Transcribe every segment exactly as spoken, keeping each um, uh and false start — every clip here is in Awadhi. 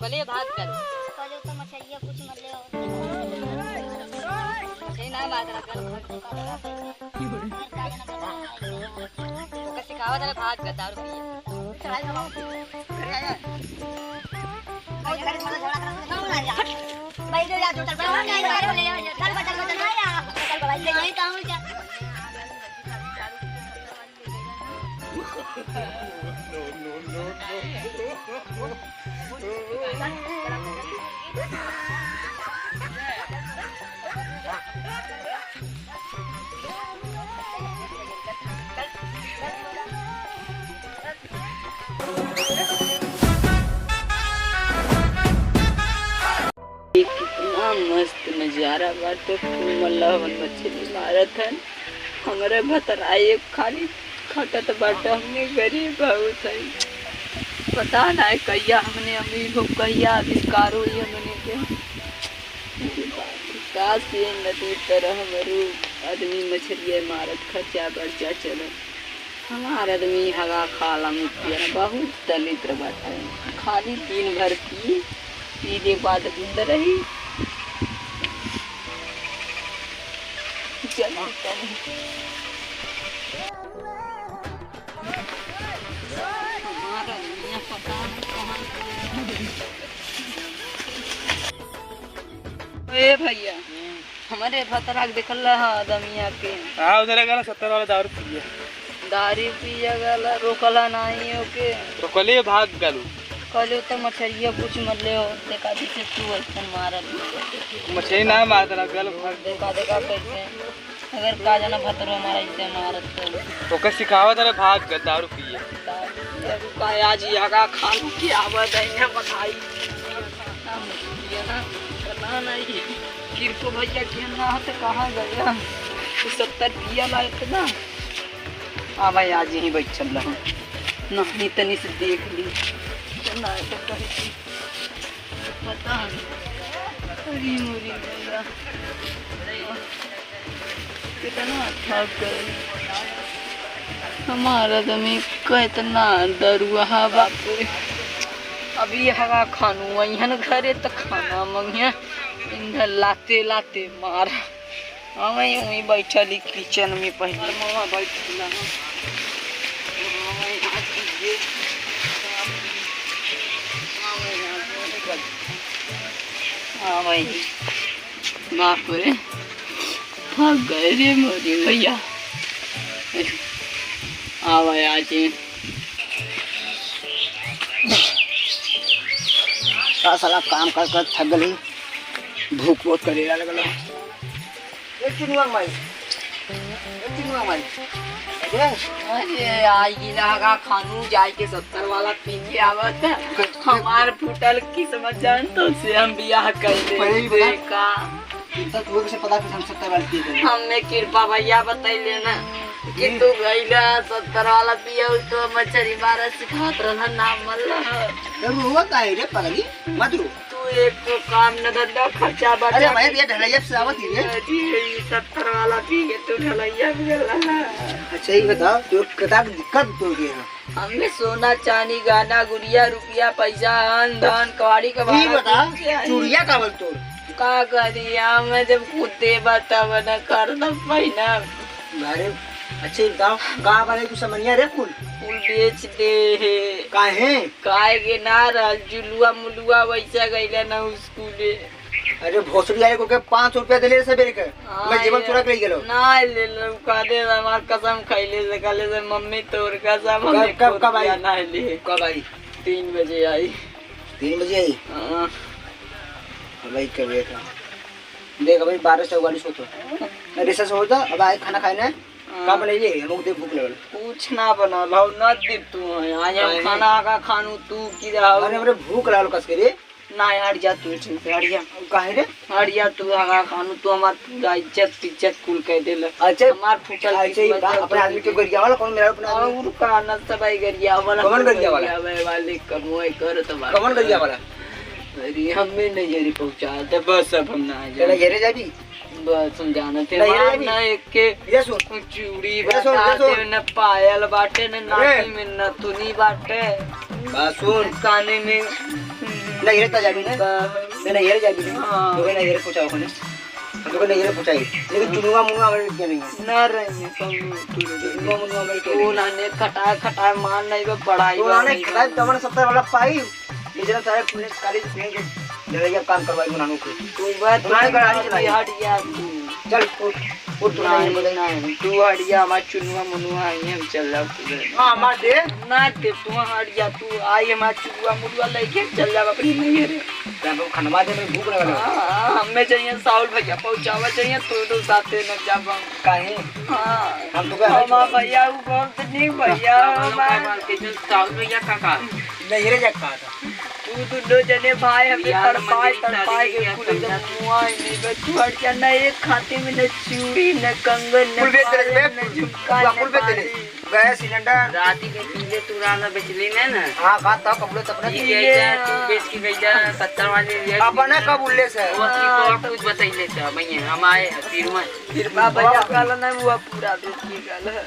कले भाग गल। कले तो मछरिया कुछ मत ले आओ। मछली ना मार रहा, गल भाग। ओके सिखावा था, भाग गल दारू पिए। चढ़ाई ना बाबू। भाई, जो यार, जो चल, चल, चल, चल, चल, चल, भाई, यही कहूँ क्या? कितना मस्त नजारा बाटे, खूब मल्लावन मछली मारत हन। हमरे भतरा एक खाली खटत बाटे, हमने गरीब बहुत है। पता ना है कहिया हमने अमीर हो, कहिया आविष्कार होई हमने के। काश ये नदी तरह मरू आदमी मछलिया मारत खर्चा बर्चा चलत। हमार आदमी हगा खाला में पियन बहुत दलिद्र बाटे। खाली दिन भर पी, पी के बाद बुंद रही। जल्दी करी। हमार आदमी पता नहीं कहाँ से। ए भैया, हम्म। हमरे भतरा के देखल रहा आदमिया के। हाँ, उधर गला सत्तर वाला दारू पिए। दारू पिए गला, रोकला नहीं ओके। रोकले भाग गलू। कहले तो मछरिया कुछ मरले हो, देखा जैसे तू ऐसन मारत। मछली ना मारत रहा, गल भाग। देखा, देखा कैसे। अगर का जाना भतरो हमारा इसे मारत तो। ओके सिखावत रहे भाग गल दारू पिए। दारू पिए, का आज यहाँ का खान के आवत है, यहाँ बधाई। ये ना, पता नहीं, किरको भैया के ना तो कहाँ गया? तो सत्तर पिया लायक ना। हाँ भाई, आज यहीं बैठल रहो। नहीं तनी से देख ली। तो ना तो कहे कि पता नहीं। अरे मोरी भैया। कितना थक गए। हमारा आदमी कितना दरुआ है, बाप रे। अभी हवा खानू अइहन घरे त खाना मंगिया, इन्हें लाते लाते मार। हाँ, वहीं, वहीं बैठल ही किचन में पहले। मामा बैठल है। हाँ, वहीं। बाप रे, भाग गए रे मोरी भैया। आवा आज। का साला काम कर कर थक गली, भूख बहुत करे लगल। ए चिनुआ माई, ए चिनुआ माई, अरे। अरे, आई गिला का खानू जाए के सत्तर वाला पी के आवत। क-, क-, हमार फूटल किस्मत जान तो से हम बियाह कर ले पहले ही बता। देखा। इतना तू कैसे पता कि हम सत्तर वाला पी गए? हमने कृपा भैया बतैले ना कि हम्म। तू गइला सत्तर वाला पिया, उ तो मछरी मारा सिखात रहना, नाम मल्ला। ए, रोवा काहे रे पगली? मत रो। तू एक तो काम न धंधा, खर्चा बर्चा अरे भाई, ये ढलैया से आवत ही रे। अजी, ये सत्तर वाला पी के तू ढलैया में गला। अच्छा, ये बताओ, तू कता दिक्कत तो ये है? हमें सोना, चांदी, गहना, गुड़िया, रुपया, पैसा, अन धन, कवाड़ी, ई कबाड़ा, बता, कुछ चाहिए। चूड़िया का बोल तोर? का करी, हमें जब खुदे बतावा न कर न पहिना। अरे, अच्छा, ये बताओ, का बारे तू समनिया रे कुल? कुल बेच दे है। काहे? काहे के ना रहल, जुलुआ मुलुआ वैसा गइला ना स्कूले। अरे भोसड़ी आए को के पाँच सौ रुपया देले सबेरे के। हाँ, मैं जेबन ये चुरा के ले गेलो। ना ले लो, कह दे हमार कसम खैले से, कहले से, "मम्मी तोर कसम, कब, हमें कब, कब आई? ना ले।" कब आई? तीन बजे आई। तीन बजे आई? हाँ। अब आई कब देखा? देख भाई, बारह से चौवालीस होता। अरे से होता, अब आए खाना खाए ना। हाँ। का बनैले? हमको दे भूख लगल। कुछ ना बनल हौ, ना दे तू है। आज हम काहे? खाना का खानू तू की रहा। अरे हमरे भूख लागल कस के रे। ना, हट जा तू, ठीक से हट जा। काहे रे? हट जा तू, आगा खानू, तू हमार पूरा इज्जत, इज्जत कुल कह देला। अच्छा, हमार फूटल अच्छा, ये किस्मत बा-, जब अपने तू आदमी के दे। गरिया वाला कौन मेरा अपने आदमी? और का न सबाई गरिया वाला, कौन गरिया वाला? गरिया वाले कमोए कर तो बात कौन गरिया वाला? अरे, हमें नहीं जरी पहुंचा दे, बस अब हम ना चला, जाए। ये रे जाबी। बस हम जानते नहीं, ये मार भी ना एक के ये सुन। चूड़ी ये सुन, ये बता सुन। दे, न पायल बाटे, न अरे। नाकी में नथुनी बाटे। बात सुन। काने में नैहरे त जाबी ना? का? मैं नैहरे जाबी ना? हाँ। तो मैं नैहरे पहुँचाओ अपने। हम तो नैहरे पहुँचाई। लेकिन चुनुआ मुनुआ हमारे क्या नहीं है? ना रही है, कौनो चुनुआ मुनुआ हमारे क्या नहीं है? उन्होंने खटाए, खटाए मान नहीं बा, पढ़ाई तो बा उन्होंने नहीं खटाए बा। तो हमारे सत्तर वाला पाई। ये जरा सारे पुलिस, काली पुलिस के लड़ाई काम करवाई उन्होंने को। तू बात उन्होंने तो गड़ाई चलाई। हट गया तू। चल, उठ, उठ, तू नहीं, नहीं बोले। नहीं, तू हट जा, हमार चुनुआ मुनुआ आई, हम चल जाओ तू घर। हाँ, हमार दे। ना दे, तू हट जा, तू आई, हमार चुनुआ मुनुआ लेके चल जाओ अपनी नैहरे। तब हम खनवा दे, मैं भूख लगल है। हाँ, हाँ, हमें चाहिए साहुल भैया, पहुँचावा चाहिए, तू तो साथे न जाबा। काहे? हाँ। हम तो कहे हमार भैया, वो बहुत नीक भैया, हमार। साहुल भैया का का? नैहरे जा का था? तू दुनो जने भाई हमें यार, तड़पाए, मजे तड़पाए के कुल एकदम मुआ ही नहीं बे। तू हट जा ना, एक खाते में न चूड़ी, न कंगन, न कुल बेच देले पायल, बे, न झुमका, पूरा न कुल बेच देले। बाली। Gas cylinder. राती के पीले तू राना बेचली नहीं ना? हाँ, बात तो कबूले तब ना। पी के जा, तू बेच के गई जा, सत्तर वाली ले। अपना कबूले से। वो की तो कुछ बताई लेता, भैया, हम आए हैं, फिर मैं। कृपा भैया, काल ना हुआ पूरा बेच के गल।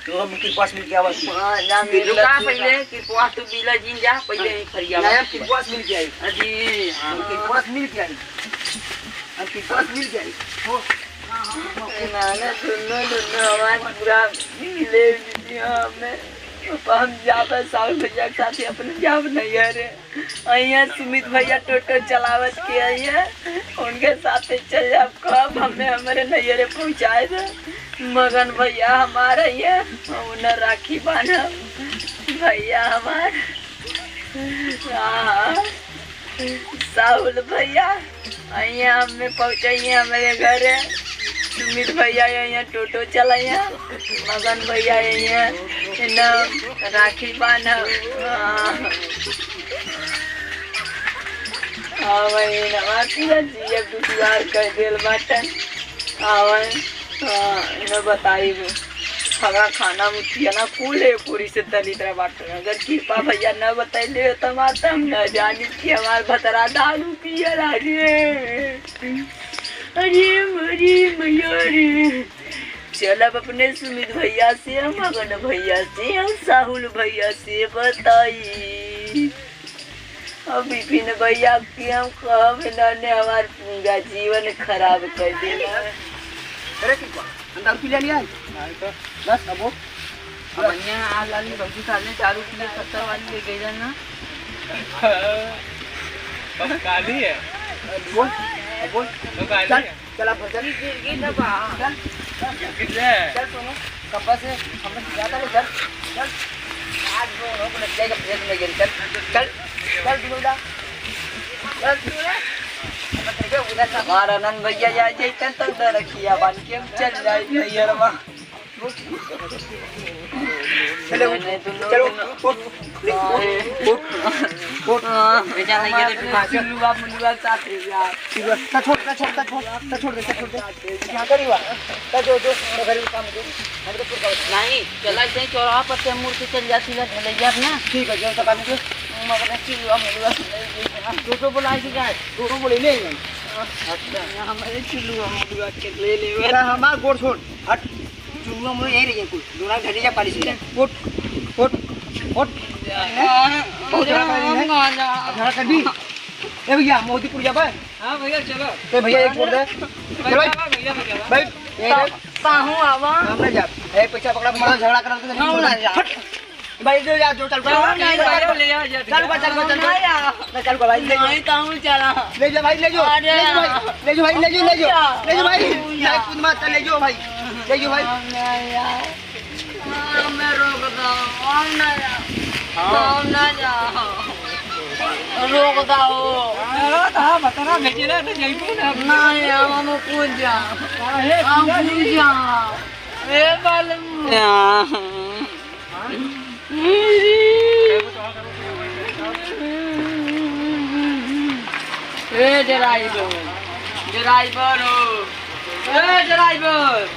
तो हम कृपा से मिल के आवा। हाँ, जा मिल रुका ले। पहले, कृपा तू बिला जिन जा, पहले ही फरिया। नहीं, हम कृपा से मिल के आई। अजी, हाँ। हम कृपा से मिल के आई। हम कृपा से मिल के आई। हो। ना, ना, दुनो, दुनो आवाज पूरा मिले, जी, हाँ, मैं, हम जाबे साहुल भैया के साथ ही अपने जाब नहीं है रे। अइया सुमित भैया टोटो चलावत के अइया, उनके साथे चल जाब। कब हमें हमरे नैहरे पहुँचाए दे। मगन भैया हमार अइया, उन्हें राखी बांधब। भैया हमार, हाँ, साहुल भैया। अइया हमें पहुँचाइए हमरे घरे। सुमित भैया अइया टोटो चलइया, मगन भैया अइया इन्हें राखी बांधब। हाँ। हाँ भाई, हमार पूरा जिया दुश्वार कर देल बाटन। हाँ भाई, हाँ, इन्हें बताई हूँ। हमारा खाना मुखिया ना कुल एक पूरी से दलित रहा बाटन। अगर कृपा भैया न बताइले तो माता हम न जानी कि हमार भतरा दारू पियला रे। अरे मरी मैया रे। चल अब अपने सुमित भैया से, मगन भैया से, साहुल भैया से बताई। अब विपिन भैया के हम कहब ना ने हमार पूरा जीवन खराब कर देला। अरे ठीक बा, हम दारू पी लेनी है। नहीं तो। बस अब वो। अब अन्य आ लाली भौजी साले दारू पी के सत्तर वाली ले गई ना। बस काली है। बोल, बोल। तो काली चल, है। चल आप चल। गिर, गिर ना बा। चल, चल। गिर है। चल सोनू, कब्बा से हम लोग जाता ले, चल, चल। आज वो हो, बोले, जाएगा, भेज में गिर, चल, चल, चल, दुबई जा। चल, तू रे। हमार आनंद भैया जा जैतन तब न रखिया बांध के हम चल जाए नैहरवा। चलो, चलो, उठ, उठ, उठ, उठ, उठ। हाँ, बेचारा ये तो चुल्लू बाप मुल्लू बाप साथ ही जा। ठीक है, ता छोड़, ता छोड़, ता छोड़, ता छोड़ दे, ता छोड़ दे। यहाँ कर ही हुआ। ता जो, जो, मेरे घर में काम दे। हम तो फिर नहीं, चला इतने चौराहा पर से मुड़ के चल जाती है, भले जा ना। ठीक है, जो तो काम दे। मगर चुल्लू बाप मुल्लू बाप। टोटो बोला है कि क्या है? टोटो बोले ले। अच्छा। हमारे चुल्लू बाप मुल्लू बाप के ले ले। हमार गोड़ छोड़। हट। चुनुआ मुनुआ यही रहिए कुल। दोनों घड़ी जा पानी से। उठ, उठ, उठ। बहुत झगड़ा कर रही है। अब झगड़ा कर दी। ए भैया, मोदीपुर जाबे? हाँ भैया, चलो। ए भैया, एक छोड़ दे। चलो भाई। भैया, भैया, भैया। भाई, ये का-, काहू आवा? हम नहीं जा। ए, पैसा पकड़ा, तुम्हारा झगड़ा करा तो नहीं। हम ना जा। हट। भाई, जो यार, जो चल, चल, चल, चल, चल, चल, चल, चल, चल, चल, चल, चल, भाई, ले जाओ। नहीं, कहूँ चला। ले जाओ भाई, ले जाओ। अरे। ले जाओ भाई, ले जाओ भाई, ले जाओ, ले जाओ। ले जाओ भाई। नहीं, कुछ मत, ले जाओ भाई। ले जाओ भाई। हम ना यार। हमें रोक दो, हम ना जाओ। हाँ। हम ना जाओ। रोक दो। हाँ, तो हाँ, बता रहा, भेजे ना, तो जइबू ना। नहीं, हम, हम कूद जा। काहे? हम कूद जा। ए, बालू। हाँ। ए ड्राइवर, ड्राइवर हो, ए ड्राइवर।